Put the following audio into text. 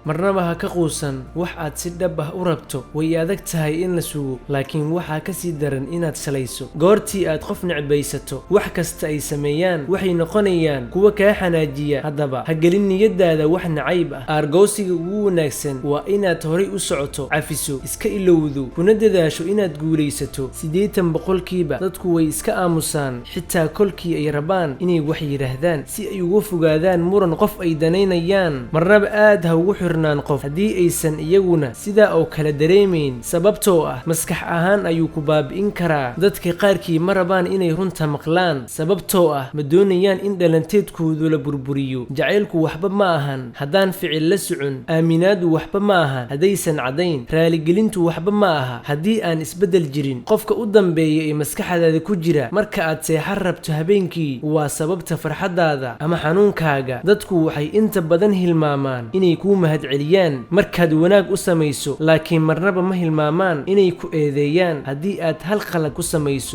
Marnaba ha ka quusan wax aad si dhab ah u rabto. Way adag tahay in la sugo, laakiin waxaa ka sii daran inaad shalayso. Goortii aad qof necbaysato, wax kasta ay sameeyaan waxay noqonayaan kuwo kaa xanaajiya. Haddaba ha gelin niyadaada wax nacayb ah. Aargoosiga ugu wanaagsan waa inaad horay u socoto, cafiso, iska ilowdo, kuna dadaasho inaad guulaysato. 80% dadku way iska aamusaan xitaa kolkii ay rabaan inay wax yidhaahdaan, si ay uga fogaadaan muran qof ay danaynayaan. Marnaba aad ha ugu xirnaan qof haddii aysan iyaguna sidaa oo kale dareemayn, sababtoo ah maskax ahaan ayuu ku baabi'in karaa. Dadka qaarkii ma rabaan inay runta maqlaan, sababtoo ah ma doonayaan in dhalanteedkoodu la burburiyo. Jacaylku waxba ma ahan haddaan ficil la socon. Aaminaadu waxba ma ahan haddaysan caddayn. Raaligelintu waxba ma aha haddii aan isbeddel jirin. Qofka u dambeeya ee maskaxdaada ku jira marka aad seexan rabto habeenkii waa sababta farxaddaada ama xanuunkaaga. Dadku waxay inta badan hilmaamaan inay kuu mahadceliyaan markaad wanaag u samayso, laakiin marnaba ma hilmaamaan inay ku eedeeyaan haddii aad hal qalad ku samayso.